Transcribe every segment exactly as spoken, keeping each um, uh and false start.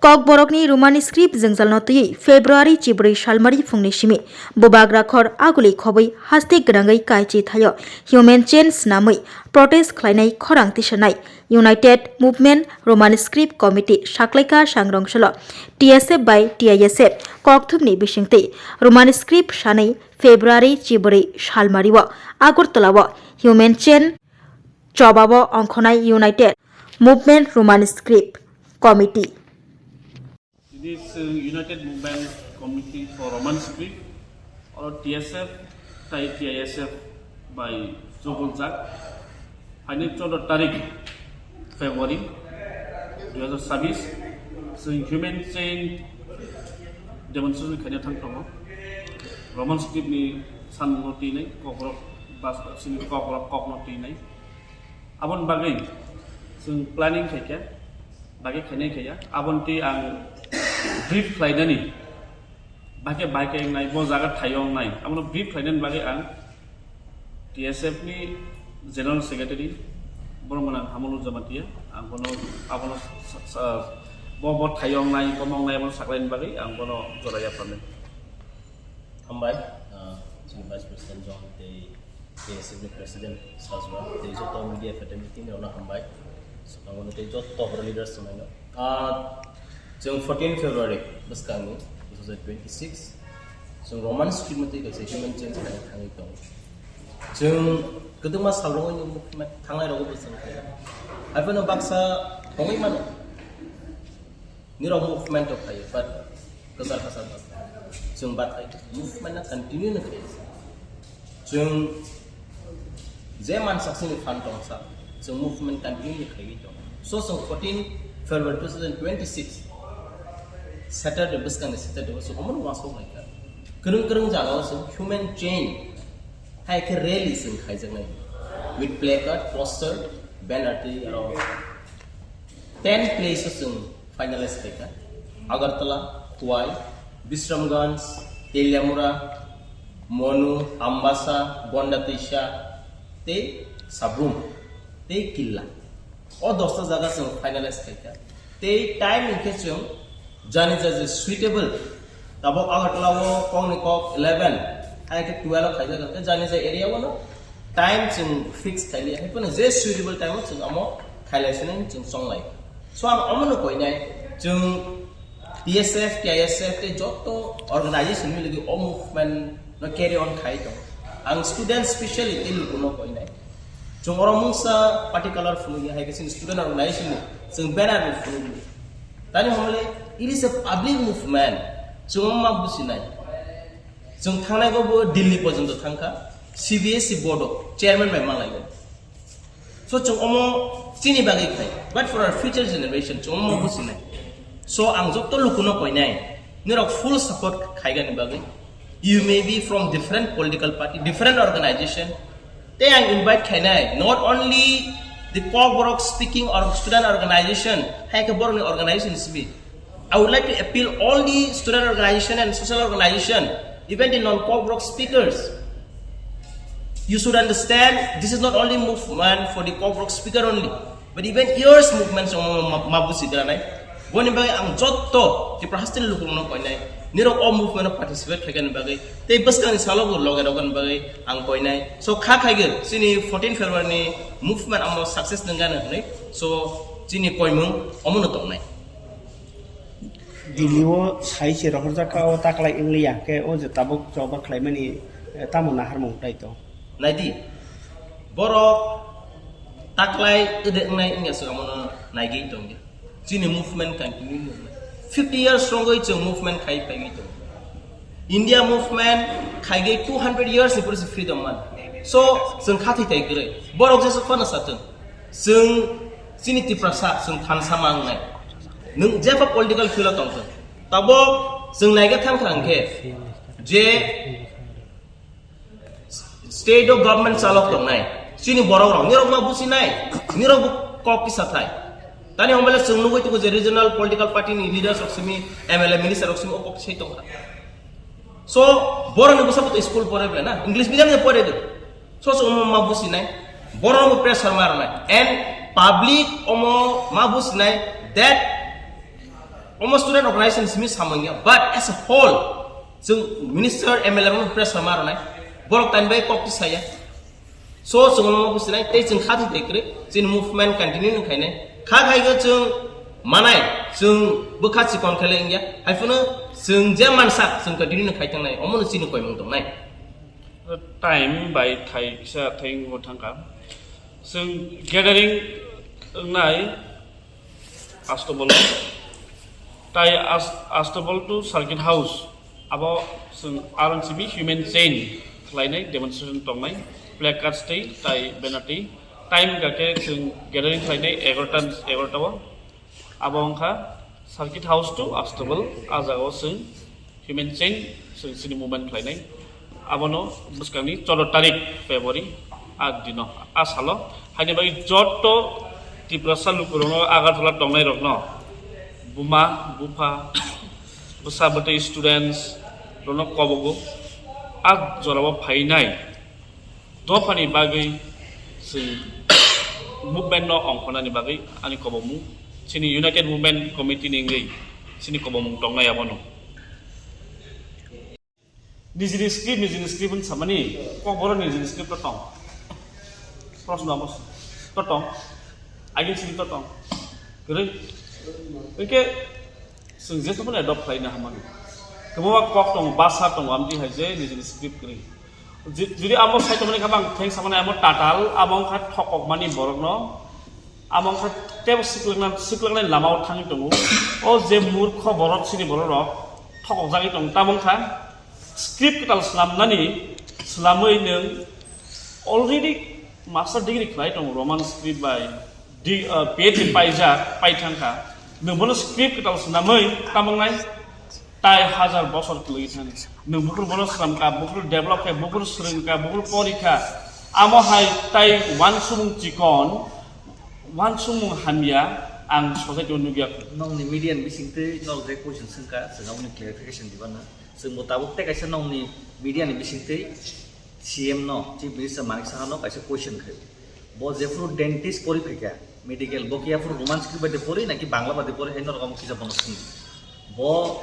Kokborokni Roman script jwngjalno twiwi February chibrwi salmari phungni simi bubagra khor aguli khobwi haste gwnangwi kaichi thaio human chain snamwi protest khlainai khorang tisanai United Movement Roman Script Committee saklaika sangrong solo T S F bai T I S F kokthumni bisingtwi Roman script sanwi February chibrwi salmario Agartala o human chain chobao ongkhonai United Movement Roman Script Committee. Tini chwng United Movement Committee for Roman Script, oro T S F tai T I S F bai chubuljak. Phaini chordo tarik February dui hazar chabis, chwng human chain demonstration khaina thang tongo. Roman script ni samung no twi nai, kokrok bas, sini kokrok kok no twi nai. Aboni bagwi chwng planning khaikha, bagwi khainai khaiya. Aboni twi ang brief khlainani, bahai khe bahai khe wngnai, bo jaga thaio wngnai. Abono brief khlainani bagwi ang T S F ni General Secretary, borok mwnang Hamulu Jamatia, ang bono, abono sa-, sa-, bo, bo thaio wngnai, bo wngnai, abono saklaini bagwi ang bono jora yapharnai. Hambai, ah, chini Vice President John tei T S F ni President Sajwa tei joto media fraternity ni rokno hambai. Swkang bono tei joto horo leaders rokno. Ah, chwng fourteen February bwskangni two thousand twenty-six, chwng Roman script motwi kaisa human chain khaina thangwi tongo. Chwng kwdwkma salrogwi movement thangnai rogwi bo chwng khaina. Haiphano baksa thongwi mano. Nirok movement rok khaio, but kwchar kwchar bwsa. Chwng bathai movement no continue no khaio. Chwng je mansak chini phan tongsa, chwng movement continue no khaiwi tongo. So chwng fourteen February two thousand twenty-six, Saturday, bwskangni Saturday o chwng omono uansuk laikha. Kwrwng kwrwng jagao chwng human chain hai khe rally chwng khaijaknai. With placard, poster, banner twi aro ten place o chwng finalize khaikha. Agartala, Khowai, Bisramganj, Teliamura, Monu, Ambasa, Gondatwisa, tei Sabrum, tei Killa. O dosta jaga chwng finalize khaikha. Tei time hinkhe chwng jani ja je suitable. Tabuk Agartala o kokni kok eleven, hai khe twelve khaijak, hwnkhe jani ja area o no time chwng fix khailiya, hai phano je suitable time o chwng amo khailai sinai chwng chonglai. So ang omono koinai, chwng T S F, T I S F tei joto organization ni logi o movement no carry on khai tong. Ang student specially tei lukuno koinai. Chwng oro mungsa particular phunukya hai khe chini student organization ni chwng banner bo phunukya. Tani hwnle it is a public movement. Chwng ma businai. Chwng thangnai go bo Delhi porjonto thangkha. C B S E board o chairman bai malaigo. So chwng omo chini bagwi khai. But for our future generation chwng omo businai. So ang jotto lukuno koinai. Nirok full support khaigani bagwi. You may be from different political party, different organization. Tei ang invite khainai, not only the Kokborok speaking or student organization, hai khe borokni organization simi. I would like to appeal all the student organization and social organization, even the non-Kokborok speakers. You should understand, this is not only movement for the Kokborok speaker only. But even yours movement song ma, ma, ma busi granai. Boni bagwi ang jotto Tripura hasteni lukurokno koinai. Nirok o movement o participate khaikani bagwi. Tei bwskangni salo bo loge rogani bagwi ang koinai. So kha khaigwi chini fourteen February ni movement amo success nwnggani hwnwi. So chini koimung omono tongnai. Dili o sai se rohorjak kha o taklai wngliya khe o je tabuk choba khlaimani, eh, tamo naharmung tai to. Naidi, borok taklai ede wngnai wngya se omono naigwi tongdi. Chini movement continue wngnai. Fifty years rogwi chwng movement khai phaigwi tongo. India movement khaigwi two hundred years ni pore se freedom man. So, chwng khathwi tai kwrwi. Borok jesa phano satwng. Chwng chini Tiprasa, chwng thansa ma wngnai. Nwng jepha political field o tongthwng. Tabok chwng naigwi thangkha hwnkhe je state o government chalok tongnai, chini borok rok, nirok ma businai, nirok bo kok kisa thai. Tani hwnba le chwng nugwi tongo je regional political party ni leaders rok simi, M L A minister rok simi o kok sai tongkha. So, borok ni bwsa bo to school pore ble na, English medium de pore de. So, so omo ma businai, borok bo pressure ma rwnai, and public omo ma businai that Omo student organization simi samung ya, but as a whole, chwng minister, M L A rokno pressure ma rwnai, borok tani bai kok tisaya. So chwng omo businai tei chwng kha thwi tei kwrwi chini movement continue no khainai. Kha khai go chwng manai, chwng bwkha chikon khe le wngya. Haiphano chwng je mansak chwng continue no khai tangnai, omo no chini koimung tongnai. Time bai thai kisa thai wngwi thangkha. Chwng gathering wngnai Astobol o. Tai As-, Astobol to Circuit House. Abo chwng R N C B human chain khlainai demonstration tongnai. Placards tei tai banner tei. Time wngkha khe chwng gathering khlainai egarota, egarota o. Abo wngkha Circuit House to Astobol, a jagao chwng human chain, chwng chini movement khlainai. Abono bwskangni choudo tarik February, a dino, a salo. Haini bagwi joto Tiprasa lukurokno, Agartala tongnairokno, buma, bupha, bwsa, bwtwi, students rokno kobogo, a jorao phainai. Dophani bagwi chwng movement no ongkhornani bagwi ani kobomung, chini United Movement Committee ni wngwi chini kobomung tongnai abono. Nijini script, nijini script hwn samani, kokborok nijini script to tong. Proshno amo to tong. Agin sini to tong. Kwrwi. Hwnkhe chwng jesophano adopt khlaina hamani. Kwbangma kok tongo, basa tongo, amtwi hai je nijini script kwrwi. Ju-, judi amo sai tongmani khe bang theng samani amo tatal, amo wngkha thokokmani borokno, amo wngkha tebo siklwkna, siklwknani lamao thangwi tongo. O je murkho borok, chini borok rok thokokjagwi tongo, tamo wngkha script kwtal swnamnani, swnamwi nwng already master degree khlai tongo Roman script bai di-, uh, P H D paijak, paithangkha. Nwng bono script kwtal swnamwi tamo wngnai? Tai hajar bosor kwlwi thani. Nwng buphuru bono swnamkha, buphuru develop khe, buphuru swrwngkha, buphuru porikha. Amo hai tai uansukmung chikon, uansukmung hamya, ang society o nukya. Nokni media ni bisingtwi nok je question swngkha, chwng aboni clarification diba na. Chwngbo tabuk tei kaisa nokni media ni bisingtwi C M no, Chief Minister Manik Saha no kaisa question khaio. Bo jephuru dentist pori phaikha, medical, bo kiya phuru Roman script bai de pori naki Bangla bai de pori hai norok omo kisa bono swngdi. Bo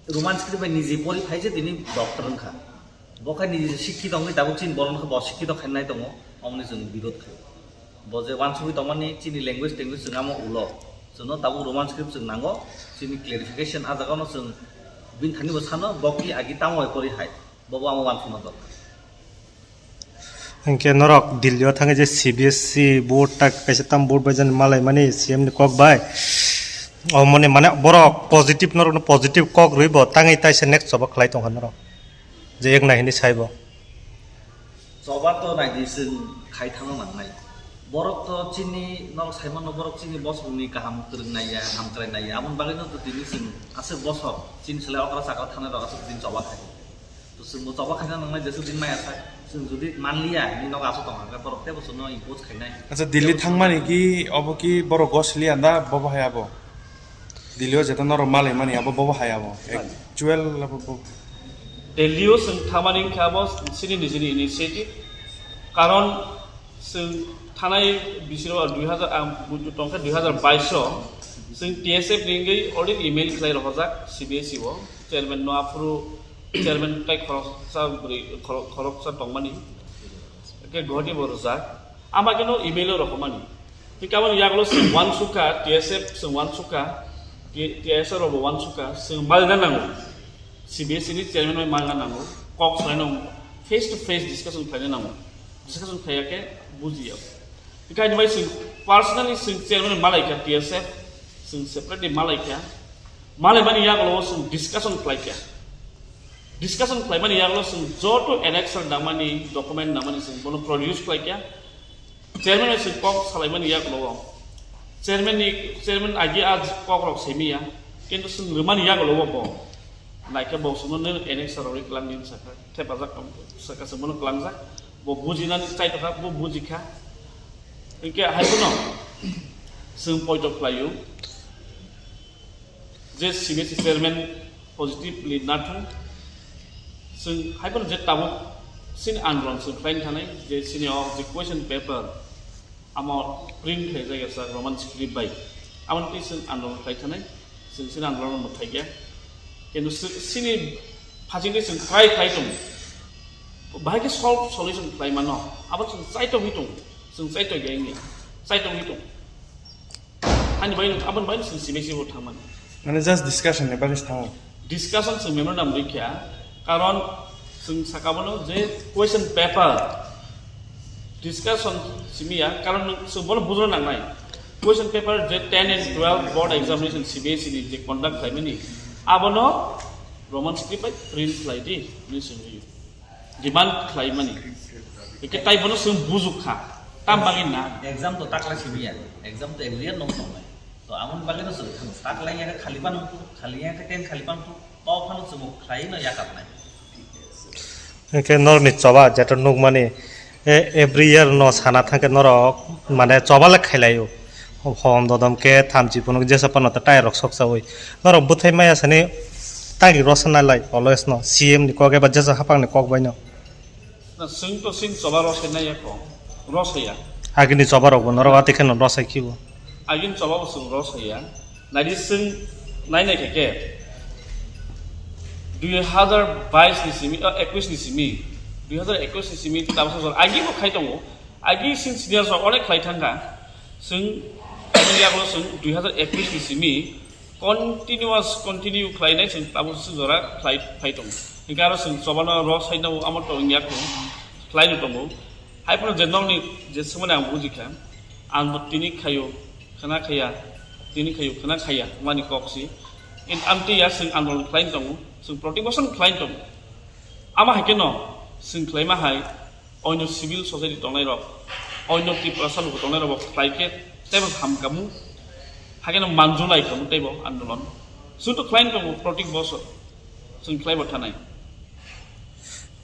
Roman script bai niji pori phai je tini doctor wngkha. Bo khai niji sikkhi tongwi tabuk chini borok no khe bo sikkhi tong khainai tongo, omoni chwng birod khaio. Bo je uansugwi tongmani chini language, language chwng amo ulo. Chwngno tabuk Roman script chwng nango, chini clarification a jagao no chwng bini thani bo sano, bo ki agi tamo bai pori hai. Bobo amo uansukna dorkar. Hinkhe norok Delhi o thangwi je C B S E board tak kaisa tam board bai jani malai mani C M ni kok bai. O mone mane borok positive norok no positive kok rwi bo tangwi taisa next choba khlai tongkha norok. Je ek nai hinwi saibo. Choba to naidi chwng khai thangna nangnai. Borok to chini norok saimano borok chini bosongni kaham kwrwng naiya, hamkrai naiya. Aboni bagwino to tini chwng aswk bosor chini slai okra chakra thangnai rok aswk din choba khai. To chwngbo choba khaina nangnai, jesu din maya sak. Chwng jodi manliya, ni nogo aswk tong hwnka, borok teibo chwngno impose khainai. Acha, Delhi thangmani ki, obo ki borok gosli anda, bobo hai abo? Delhi o jeta norok malai mani, abo bobo hai abo? Actual abo bo- Delhi o chwng thangmani wngkha abo chini nijini initiative. Karon chwng thanai bisiro dui hazar, ang buju tongkha dui hazar bais o, chwng T S F ni wngwi already email khlai rohorjak C B S E o, chairman no aphuru chairman tai khoroksa bwrwi, khorok-, khoroksa tongmani. Hwnkhe Guwahati bo rwjak. Ama khe no email o rohormani. Hwnkhe aboni yagulo chwng uansukha, T S F chwng uansukha, T-, T S F rok bo uansukha, chwng malna nango. C B S E ni chairman bai malna nango. Kok salai nango. Face to face discussion khlaina nango. Discussion khlaiya khe bujiya. Hwnkhe ani bai chwng personally chwng chairman bai malaikha T S F, chwng separately malaikha. Malaimani yagulo chwng discussion khlaikha. Discussion khlaimani yagulo chwng joto annexure nangmani, document nangmani chwng bono produce khlaikha. Chairman bai chwng kok salaimani yagulo o. Chairman ni, chairman agi a kok rok saimiya. Kintu chwng rwmani yagulo o bo. Naikhe bo chwngno nini annexure rwui klang nini sakha. Thepajak tong sakha chwng bono klangjak. Bo bujinani chaitokha, bo bujikha. Hinkhe hai phano chwng poito khlaio. Je C B S E chairman positively nathung, chwng hai phano je tabuk chini andolon chwng khlaina thanai, je chini o je question paper amo print khlai jagasa Roman script bai, amoni twi chwng andolon khlai thanai, Chwng sini andolon mwthai khe. Kintu si-, sini phasingtwi chwng try khlai tongo. Bahai khe solve solution khlai mano. Abo chwng chaitokgwi tongo. Chwng chaitokya wngya. Chaitokgwi tongo. Ani bai, aboni bai chwng simi simi thangmani. Mane just discussion ni bagwi thango. Discussion chwng memorandum rikha. Karon chwng saka bono je question paper discussion simiya, karon chwng bono bujna nangnai. Question paper je ten and twelve board examination C B S E ni je conduct khlaimani, abono Roman script bai print khlai di, hinwi swngwi demand khlaimani. Hwnkhe tai bono chwng bujukha, tam bagwi na. Exam to takla simiya, exam to every year nong tongnai. To amoni bagwi no chwng thang, takla ya khali ban, khali ya ten khali ban to, to phano chwng khlai no yakap nai. Hwnkhe norokni choba jeto nukmani, e, every year no sana thangkhe norok mane choba le khailaio. Hom dodom khe thamchi phunuk jesa phano ta tai rok sok chaui. Norok bwthai maya sani tagi rosana lai always no C M ni kok eba jesa haphang ni kok bai no. Na, chwng to chwng choba rosai nai ya kho, rosai ya. Agini choba rok bo norok ati kheno rosai khibo. Agini choba bo chwng rosai ya. Naidi chwng nai nai khe khe dui hazar bais ni simi, ah, ekwis ni simi, dui hazar ekwis ni simi tabuk sajor agi bo khai tongo. Agi chwng senior rok onek khlai thangkha. Chwng, chwng yagulo chwng dui hazar ekwis ni simi continuous, continue khlainai chwng tabuk chwng jora khlai phai tongo. Hwnkhe aro chwng chobano rosai no amo to wngya kho, khlai no tongo. Hai phano je nokni je swmani ang bujikha, ang bo tini khaio, khna khaya, tini khaio, khna khaya, wngmani kok si. In amtwi ya chwng andolon khlai tongo, chwng proti bosor khlai tongo. Ama hai kheno chwng khlaima hai, onyo civil society tongnai rok, onyo Tiprasa luku tongnai rok bo khlai khe teibo ham kamu, hai kheno manjulai kamu teibo andolon. Chwng to khlai tongo proti bosor, chwng khlai bo thanai.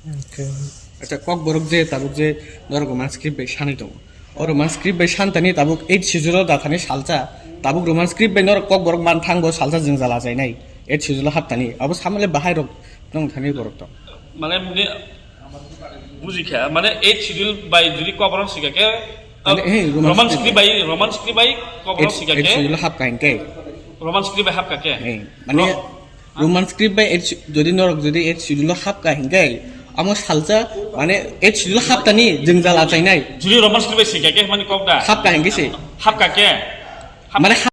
Okay. Acha, Kokborok je tabuk je norok Roman script bai sanwi tongo. O Roman script bai santani tabuk eight schedule o dathani salsa, tabuk Roman script bai norok Kokborok man thangbo salsa jwngjal achainai eight schedule o haptani. Abo samale bahai rok nong thani borok tong. Mane, mane, bujikha, mane eight schedule bai jodi Kokborok sikha khe, Mane, hey, Roman Roman script script bai, Roman script bai Kokborok sikha khe, eight schedule hapkha hinkhe. Roman script bai hapkha khe. Hey, mane, Ro- Roman script bai eight, jodi norok jodi eight schedule o hapkha hinkhe, amo salsa, mane, eight schedule haptani jwngjal achainai. Jodi Roman script bai sikha khe, mane kok da? Hapkha hinkhe se. Hapkha khe? Hap- Mane